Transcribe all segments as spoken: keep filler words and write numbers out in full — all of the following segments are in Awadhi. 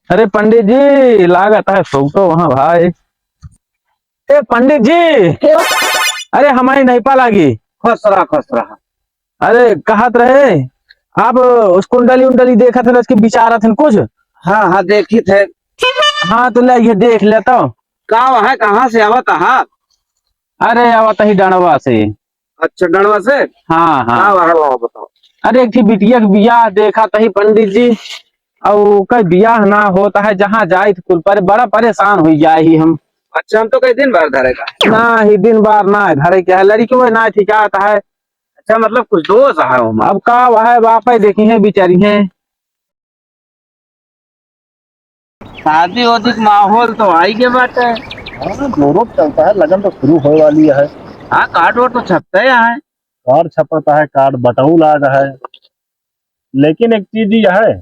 अरे पंडित जी, लागत है सौतो वहाँ भाई। ए पंडित जी, अरे हमारी नहीं पा लागी। खुश रहा, खुश रहा। अरे कहत रहे आप उस कुंडली उंडली देखत है, उसके विचारत है कुछ। हाँ, हाँ, देखी थे। हाँ, तो ले ये देख ले तो। का है, कहाँ से आवत है? अरे आवत ही डंडवा से। अच्छा, डंडवा से? हाँ, हाँ। का है, लाओ बताओ। अरे एक थी बिटिया के बियाह देखत ही पंडित जी, और ओकर बियाह ना होत है, जहाँ जाइत कुल पर बड़ा परेशान हुई जाए ही हम। अच्छा, हम तो कई दिन भर धरे का। ना ही दिन भर ना धरे के है, लड़की वो ना ठिकात है। अच्छा, मतलब कुछ दोष है ओमा? अब का है, बापे देखी है, बिचारी है। शादी वादी के माहौल तो आई के बाटे। हाँ, जोरों से चलता है, लगन तो शुरू होए वाली है। हाँ, कार्ड वोट तो छपते हैं। कार्ड छपता है, कार्ड बटाऊ लाग है, लेकिन एक चीज ये है।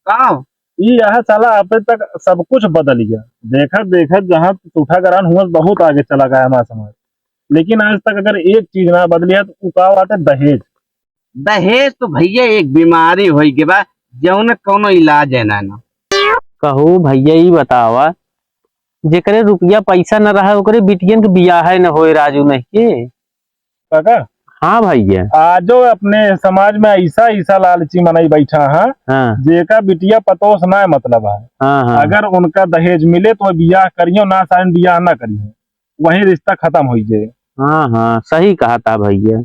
का? ये है साला, अब तक सब कुछ बदल गया। देखत देखत जहाँ टूठा गरान हुआ, बहुत आगे चला गया हमारा समाज, लेकिन आज तक अगर एक चीज ना बदली है तो उ का बात है, दहेज। दहेज तो भैया एक बीमारी होई के बा, जौन कौनो इलाज है ना, ना। कहू भैया, ई बतावा, जेकरे रुपया पैसा न रहा, ओकरे बिटियन के बियाह है न होए, राजू नहीं के। काका? हाँ भैया। आजो अपने समाज में ऐसा, ऐसा लालची मनई बैठा है, हाँ। जेका बिटिया पतोस ना मतलब है। हाँ, हाँ। अगर उनका दहेज मिले तो बियाह करियो, ना साइन बियाह ना करियो, वहीं रिश्ता खत्म हो जाए। हाँ, हाँ, सही कहा था भैया।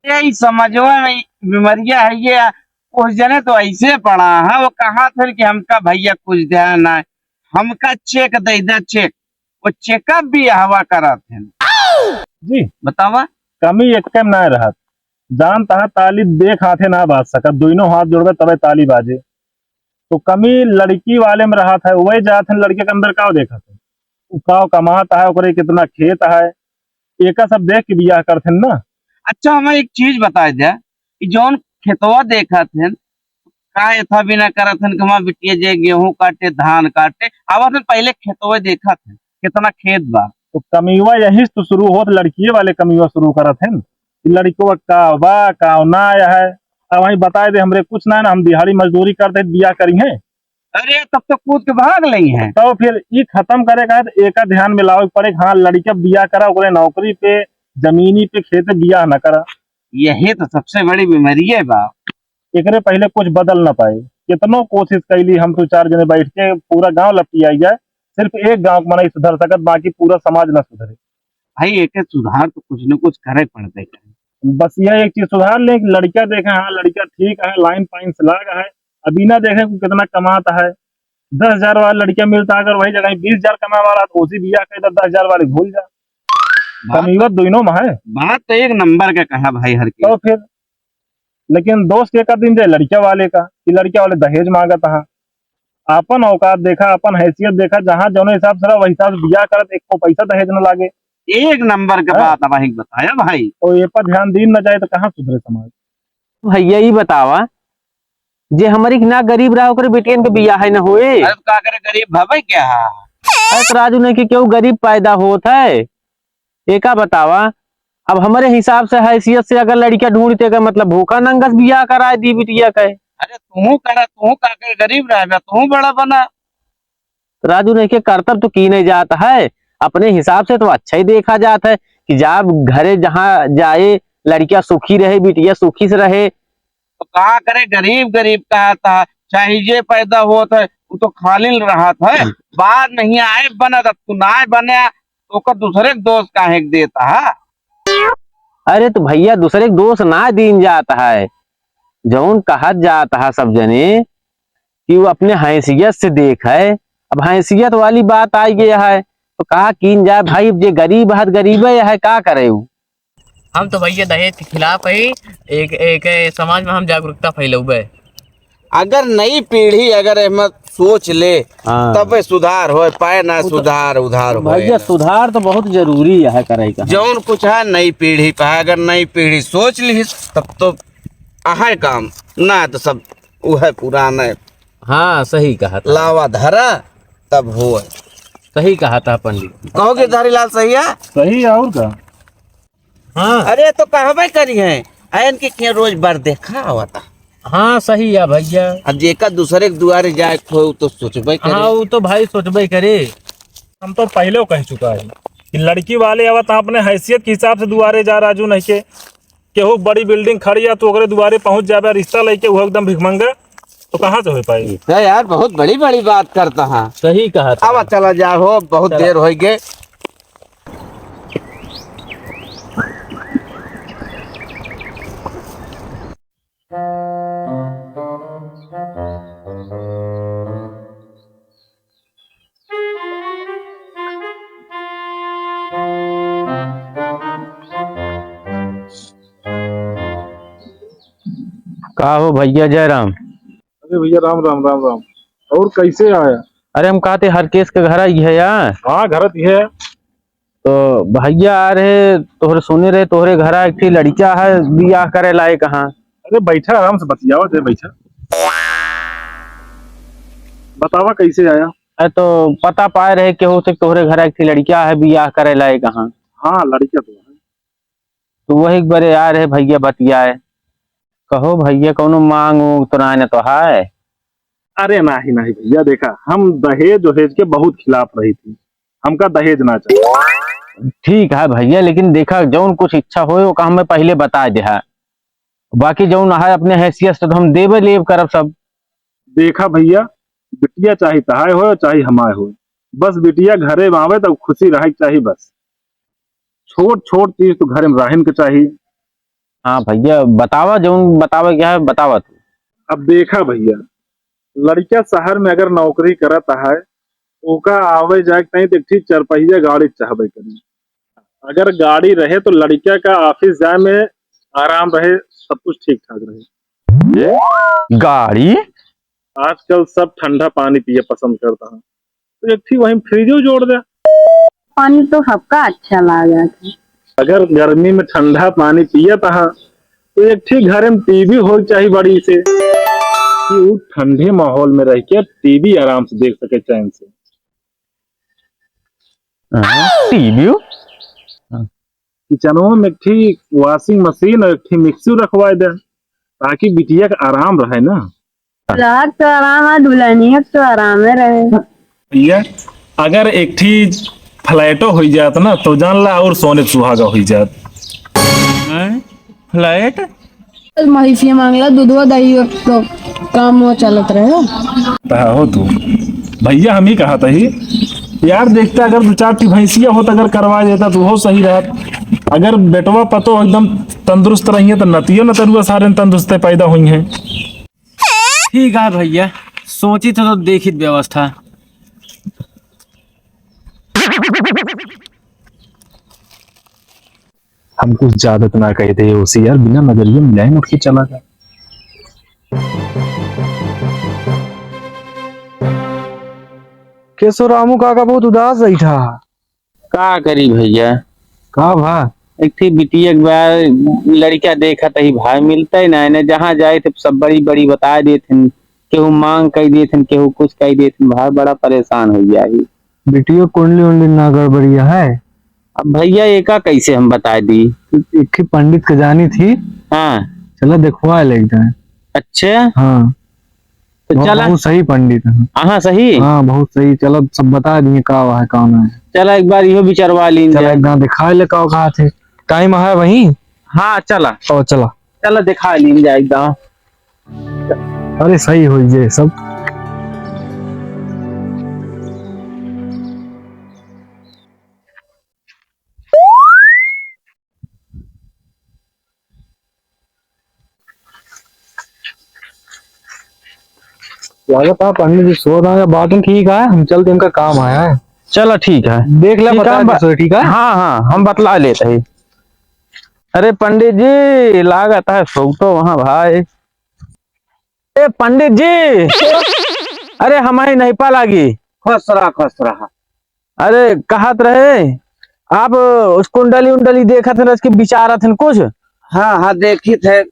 यही समझवा में बीमारिया है ये। कुछ जने तो ऐसे पड़ा है, वो कहा थे कि हमका भैया कुछ ध्यान है, हमका चेक दे दे, चेक। वो चेकअप भी हवा करत हैं। जी। बतावा। कमी एक में ना रहत, जान तहा ताली देख हाथे ना बाज सकत, दोनों हाथ जोड़बे तबे ताली बाजे। तो कमी लड़की वाले में रहत है, वही जात है लड़के के अंदर का देखत है, उ का कमात है, ओकरे कितना खेत है, एका सब देख के बियाह करत है ना। अच्छा, हमें एक चीज बताए दे, कि जौन खेतवा देखत हैं, का एथा बिना करत हन कि हमार बिटिया जे गेहूं काटे, धान काटे, आवत हन पहिले खेतवे देखत हन, कितना खेत बा। तो कमीवा यही से तो शुरू होत, लड़किए वाले कमीवा शुरू करत हन कि लड़कवा का बा, का ना आया है। अब वहीं बताए दे, हमरे कुछ ना है ना, हम दिहाड़ी मजदूरी करते बियाह करी हैं। अरे, तब तो कूद के भाग लेई हैं। तो फिर ई खत्म करे का है, तो एका ध्यान में लावे के पड़े कि हाँ, लड़का बियाह करा, ओकरे नौकरी पे, जमीनी पे, खेत बियाह ना करा। यही तो सबसे बड़ी बीमारी है बा। एकरे पहिले कुछ बदल ना पाए। कितनो कोशिश कैली हम दो चार जने बैठ के, पूरा गांव लपटिया गया। सिर्फ एक गांव के मनई सुधर सकत, बाकी पूरा समाज ना सुधरे। भाई, एके सुधार तो कुछ न कुछ करे पड़ते है। बस यह एक चीज सुधार ले कि लड़का देखे, हाँ, लड़का ठीक है, लाइन पाइन से लाग है, अभी ना देखे कि कितना कमाता है। दस हजार वाला लड़का मिलता, अगर वही जगह बीस हजार कमाए वाला, तो उसी बियाह के दस हजार वाले भूल जा। बात कमीवा दोनों में है। बात तो एक नंबर का कहा भाई हर की। तो फिर लेकिन दोष के कर दिन जाए लड़किया वाले का, कि लड़किया वाले दहेज मांगत हा। आपन औकात देखा, आपन हैसियत देखा, जहाँ जौने हिसाब से रहा, वही हिसाब से बियाह करत, एक को पैसा दहेज न लागे। एक नंबर के हैं? बात अब ही बताया भाई। और ये पर ध्यान दीन न जाए तो कहाँ सुधरे समाज? भैया, ई बतावा, जे हमरी के ना गरीब रहा, ओकरे बेटियन के बियाह है न होए। अरे, का करे, गरीब भवे क्या? अरे, तो राजू नहीं कि केहू गरीब पैदा होत है, एका बतावा, अब हमरे हिसाब से, हैसियत से अगर लड़किया ढूंढते का मतलब भूखा नंगस बियाह कराए दी बिटिया के। अरे तू करा, तू का के गरीब रहबे, तू बड़ा बना। राजू नहीं के करतब तो की नहीं जात है, अपने हिसाब से तो अच्छा ही देखा जात है कि जा घरे जहाँ जाए लड़किया सुखी रहे, बिटिया सुखी से रहे। तो का करे, गरीब गरीब कहा था, चाहे जे पैदा होत है, वो तो खाली रहत है। बाद में हियाँ आए बना, तब तू ना बने, तो ओकर दूसरे के दोष काहे के देता है? अरे तो भैया, दूसरे के दोष ना दीन जात है, जौन कहत जात है सब जने कि वो अपने हैसियत से देख है। अब हैसियत वाली बात आ गई है, तो कहा कीन जाए भाई, जे गरीब है तो गरीबे है, का करे उ? हम तो भैया दहेज के खिलाफ है, एक, एक समाज में हम जागरूकता फैलौबे। अगर नई पीढ़ी अगर एमे सोच ले, हाँ। तबे सुधार होए पाए, ना वो तो सुधार उधार होए भैया, ना। सुधार तो बहुत जरूरी है करे का। जौन कुछ है नई पीढ़ी पे है, अगर नई पीढ़ी सोच ली तब तो आहे काम, ना तो सब उहे पुराने। हाँ, सही कहा था। लावा धरा तब होए। सही कहा था पंडित। कहो गिरधारी लाल सही है? सही है और का? हाँ। अरे तो कहबे करी है, आयन के किया रोज बर देखा आवता। हाँ, सही है भैया। अब जेका दूसरे के दुआरे जाए के हो, तो सोचबे करे। हाँ, वो तो भाई सोचबे करे। हम तो पहले कह चुका है कि लड़की वाले आवत अपने हैसियत के हिसाब से दुआरे जा, राजू, नहीं के केहू बड़ी building खड़ी है, तो ओकरे दुआरे पहुंच जाबे, रिश्ता लेके वो एकदम भिखमंगा, तो कहाँ से हो पाई? तो यार, बहुत बड़ी बड़ी बात करता है। सही कहा था। अब चला जा हो, बहुत चला। देर हो गए। का हो भैया जयराम? अरे भैया, राम राम, राम राम। और कैसे आया? अरे, हम कहते हरकेश के घर आई है यार। हाँ, घर आई है। तो भैया आ रहे, तोहरे सुने रहे, तोहरे घरा एक ठे लड़का है बियाह करे लायक। हाँ। अरे बैठा, आराम से बतियावा दे, बैठा। बतावा कैसे आया? अरे तो पता पाए रहे केहू से तोहरे घरा एक ठे लड़का है बियाह करे लायक। हाँ। हाँ, लड़का तो है। तो वही एक बारे आ रहे भैया बतियाए। कहो भैया, कौनो मांग उंग तो ना, ना तो है? अरे नाही, नाही भैया, देखा, हम दहेज वहेज के बहुत खिलाफ रही थी, हमका दहेज ना चाहिए। ठीक है भैया, लेकिन देखा, जौन कुछ इच्छा होए, ओका हमें पहले बता देहा, बाकी जौन है अपने हैसियत से तो हम देबे लेब करब सब। देखा भैया, बिटिया चाहे तहाय होए, चाहे हमाय होए, बस बिटिया घरे में आवे तो खुशी रहे के चाही बस। छोट छोट चीज तो घरे में रहन के चाही। हाँ भैया, बतावा, जौन बतावे के है, बतावा तू। अब देखा भैया, लड़का शहर में अगर नौकरी करत है, ओका आवे जाए के ताईं तो एक ठे चरपहिया गाड़ी चाहबे करी। अगर गाड़ी रहे तो लड़का का office जाए में आराम रहे, सब कुछ ठीक ठाक रहे। गाड़ी? आजकल सब ठंडा पानी पिए पसंद करता है, तो एक ठे वहीं फ्रिजो जोड़ दे। पानी तो सबका अच्छा लागत है। अगर गर्मी में ठंडा पानी पियत हा, तो एक ठे घर में टीवी हो चाही बड़ी से, कि उ ठंडे माहौल में रह के टीवी आराम से देख सके चैन से। हाँ, टीवी? किचनवा में एक ठे washing machine और एक ठे मिक्सी रखवाए दे, ताकि बिटिया का आराम रहे ना। दुल्हा के तो आराम है, दुल्हनिया के तो आरामे रहे। भैया, अगर एक ठी फ्लैटो होई जात ना, तो जान ला और सोने सुहागा होई जात। हैं? फ्लैट? कल महिसिया मांगला, दूधवा दही तो काम वो चलत रहे। ता हो तू। भैया, हम ही कहा था ही। यार, देखता अगर दो चार ठी भैंसिया होत, अगर करवा देता, तो वो सही रहत। अगर बेटवा पतो एकदम तंदुरुस्त रहिए, तो नतियो नतरुआ सारे तंदुरुस्ते पैदा हुई हैं। ठीक है भैया, सोची तो, तो देखित व्यवस्था। हम कुछ ज्यादा तो ना कहे थे, ओसी यार बिना नजरिया मिलाए उठ के चला गया। केसो रामू काका बहुत उदास बैठा। का करी भैया? का भा? एक ठे बिटिया के बा, लड़का देखत ही भाई, मिलते ना, इन्हें जहाँ जाए थे सब बड़ी बड़ी बताए देत हन, केहू मांग कह देत हन, केहू कुछ कह देत हन, भाई बड़ा परेशान हो गया ही। बिटिया कुंडली उंडली ना गड़बड़िया है? अब भैया एका कैसे हम बताए दी? एक ठे पंडित के जानी थी। हाँ। चला देखवा ले एक दिन। अच्छा। हाँ। तो बहुत, चला। बहुत सही पंडित है। हाँ, सही? हाँ, बहुत सही। चला, सब बता दिए का है, का ना है। चला, एक बार इहो विचारवा लीन चला, जाए। एक दांव दिखा ले का कहा थे। टाइम है वही? हाँ, चला। ओ, चला। चला, दिखा लीन जाए एक दांव। अरे, सही हो ये सब। स्वागत है पंडित जी, सो रहा है, बात ठीक है, हम चलते, इनका काम आया है। चलो ठीक है। देख ले, ठीक बता है, हम दे ब-, सो, ठीक है? हाँ, हाँ, हम बतला लेते हैं। अरे पंडित जी, लागत है सो तो वहाँ भाई। ए पंडित जी, अरे हमारी नहीं पा लागी। खुश रहा, खुश रहा। अरे कहत रहे, आप उस कुंडली उंडली देखत हैं, उसके विचारत हैं कुछ। हाँ, हाँ, देखित है।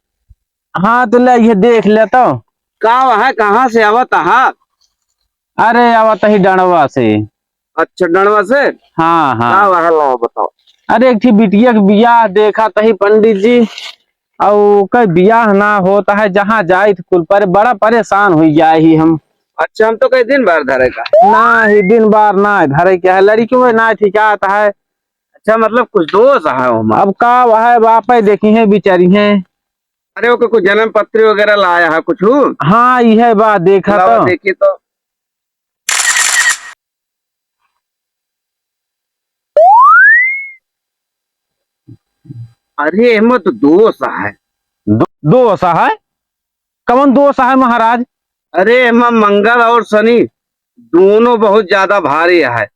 हाँ, तो ले, ये देख ले तो। का है, कहाँ से आवत हा? अरे, आवत ही डंडवा से। अच्छा, डंडवा से? हाँ, हाँ। का है, लाओ बताओ। अरे, एक ठे बिटिया के बियाह देखत ही पंडित जी। अउ कई बियाह ना होत है, जहाँ जाइत कुल पर बड़ा परेशान हुई जाए ही हम। अच्छा, हम तो कई दिन भर धरे का। ना ही दिन भर ना धरे के है, लड़की में ना ठिकात है। अच्छा, मतलब कुछ दोष है ओमा? अब का वह बापे देखी है, बिचारी है। अरे, ओके कुछ जन्म पत्री वगैरह लाया है कुछ? हाँ, यह बात देखा लावा तो। देखी तो। अरे, एमे तो दोष है। दो-, दोष है? कवन दोष है महाराज? अरे, एमे मंगल और शनि दोनों बहुत ज्यादा भारी है।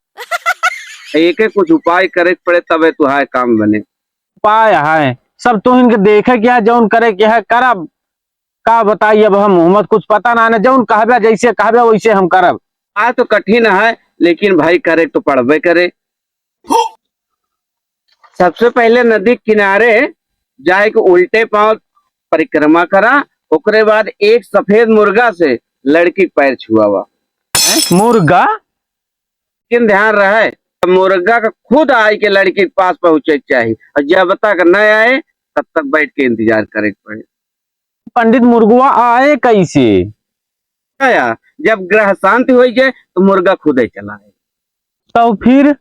एके कुछ उपाय करे के पड़े, तबे तुहार काम बने। उपाय है, सब तो इनके देखे के है, जौन करे के है करब। का बताई, अब हम मोहम्मद कुछ पता ना, ना जौन कहबे, जैसे कहबे वैसे हम करब। आ तो कठिन है, लेकिन भाई करे तो पड़बे करे। सबसे पहले नदी किनारे जाए के उल्टे पाँव परिक्रमा करा, ओकरे बाद एक सफेद मुर्गा से लड़की के पैर छुआवा। मुर्गा? लेकिन ध्यान रहे, मुर्गा का खुद आए के लड़की के पास पहुँचे के चाही, और जब तक न आए, तब तक बैठ के इंतजार करे के पड़े। पंडित, मुर्गवा आए कैसे? आया, जब ग्रह शांति हो जाए तो मुर्गा खुदे चला आए। तो फिर?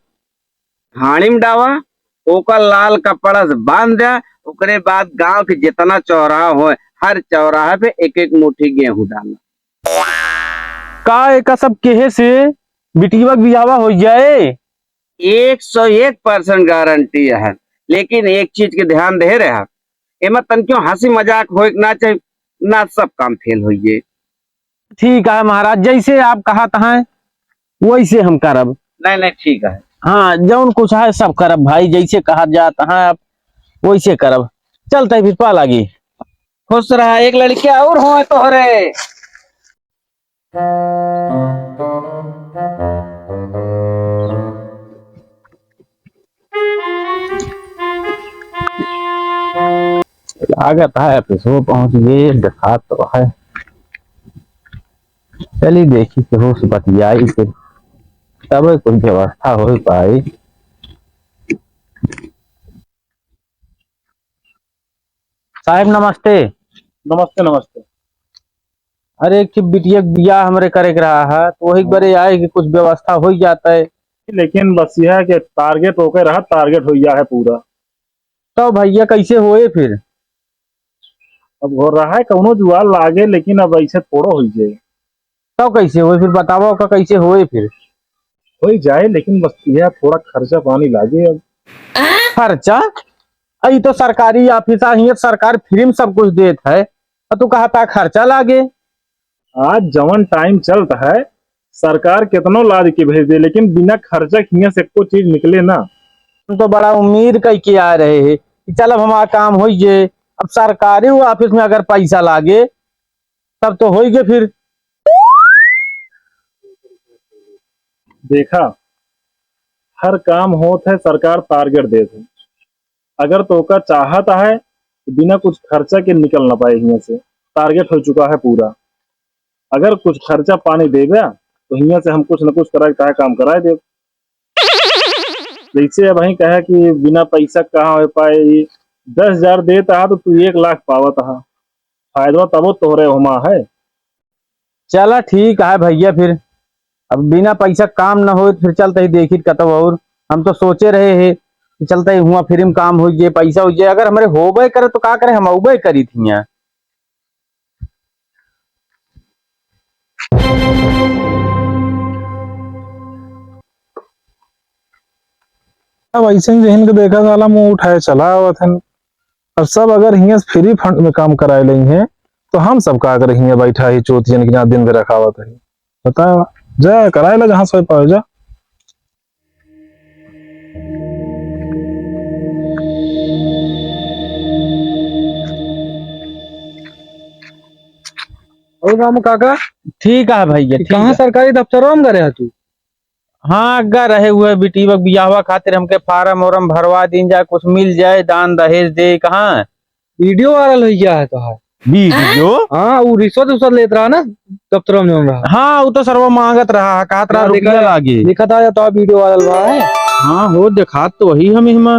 हाड़ी में डावा, ओकर लाल कपड़ा से बांध दे, ओकरे बाद गांव के जितना चौराहा होए, हर चौराहे पे एक एक मुट्ठी गेहूं डाला। का एका सब केहे से बिटिया के बियाहवा हो जाए? एक सौ एक परसेंट गारंटी है, लेकिन एक चीज के ध्यान दे रहा, एमा तनकियो हंसी मजाक होए के ना चाही, ना सब काम फेल होइए। ठीक है महाराज, जैसे आप कहत हैं वैसे हम करब। नहीं, नहीं, ठीक है। हाँ, जौन कुछ है सब करब भाई, जैसे कहा जात है आप वैसे करब। चलते फिर पा लागी। खुश रहा, एक लड़के और होए तोहरे। लागत है ऑफिसो पहुंच गए, देखात तो है। चली देखी केहू से बतियाई के, तबे कुछ व्यवस्था हो पाई। साहेब नमस्ते। नमस्ते, नमस्ते। अरे, एक ठे बिटिया के बियाह हमरे करे के रहा है, तो वही बरे आए कि कुछ व्यवस्था हो जाता है। लेकिन बस यह है कि टारगेट ओके रहा, टारगेट हो गया है पूरा। तो भैया, कैसे होए फिर? अब हो रहा है, कौनो जुगाड़ लागे, लेकिन अब ऐसे थोड़ो हो जाए। तो कैसे होए फिर, बतावा का कैसे होए फिर? हो ही जाए, लेकिन बस यह थोड़ा खर्चा पानी लागे अब। खर्चा? अई तो सरकारी ऑफिस आ, हियां सरकार फ्री में सब कुछ देत है, और तू कहता खर्चा लागे। आज जवन टाइम चलत है, सरकार केतनो लाद के भेज दे, लेकिन बिना खर्चा के हियां से एको चीज निकले ना। हम तो बड़ा उम्मीद कई के आ रहे हैं कि चल अब हमारा काम होई जे, अब सरकारी ऑफिस में अगर पैसा लागे तब तो होई गे फिर। देखा, हर काम होत है, सरकार टारगेट देत है। अगर तोका चाहत है तो बिना कुछ खर्चा के निकल ना पाए हियां से, टारगेट हो चुका है पूरा। अगर कुछ खर्चा पानी देबे तो हियां से हम कुछ न कुछ करा के तोहार काम कराए देब। जैसे अब ही कहे कि बिना पैसा कहाँ हो पाए, दस हजार देत हा तो तू एक लाख पावत हा, फायदा तबो तोहरे होमा है। चला ठीक है भैया, फिर अब बिना पैसा काम न होए तो फिर चलते ही देखी कतौ और। हम तो सोचे रहे हैं कि चलते ही हुआ फ्री में काम हो जाए, पैसा हो जाए, अगर हमरे होबे करे तो का करे, हम अउबे करी थी यहाँ। अब ऐसे ही जहिन के देखा साला मुंह उठाए चला आवत हन। अब सब अगर हियां से फ्री फंड में काम कराए लेई हैं, तो हम सब का करे हियां बैठा ही चोतियन के यहाँ दिन भर रखावत है। बताओ, जा कराए ला जहाँ सोए पावे जा। और रामू काका? ठीक है भैया, ठीक कहाँ है। सरकारी दफ्तरों में गए है तू? हाँ, अग्गा रहे हुए बिटीवा के बियाहवा खातिर हमके फार्म ओरम भरवा दीन जाए, कुछ मिल जाए, दान दहेज दे, कहाँ? वीडियो वायरल हो गया है तोहार। वीडियो? हाँ, वो रिश्वत उश्वत लेत रहा ना, दफ्तरों में जौन रहा। हाँ, वो तो सरवा मांगत रहा, कहत रहा हाँ, रुपया देखा, लागे। देखा था, तो वीडियो वायरल हुआ है। हाँ, हो, देखात तो वही हम इहमा।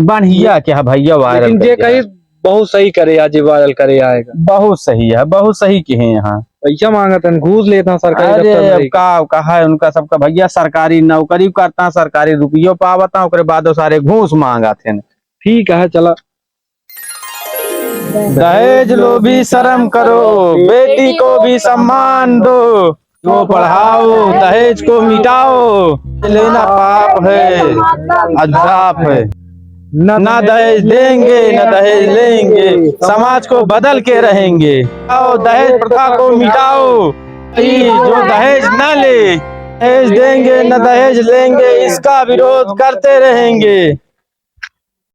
बढ़िया किहा भइया, viral लेकिन जे कही बहुत सही करे, आज viral करे आएगा। बहुत सही है, बहुत सही किहे हैं। यहाँ पैसा माँगत हैं, घूस लेत हैं सरकारी दफ्तर में। अरे अब का कहा है उनका सबका भइया, सरकारी नौकरी करत हैं, सरकारी रुपयो पावत हैं, ओकरे बाद वो सारे घूस माँगत हैं। ठीक है, चला। दहेज लोभी शर्म करो, बेटी को भी सम्मान दो। को पढ़ाओ, दहेज को मिटाओ। लेना पाप है, अध्याप है। न दहेज देंगे, न दहेज लेंगे, समाज को बदल के रहेंगे। आओ, दहेज प्रथा को मिटाओ। जो दहेज न ले, दहेज देंगे, न दहेज लेंगे, इसका विरोध करते रहेंगे।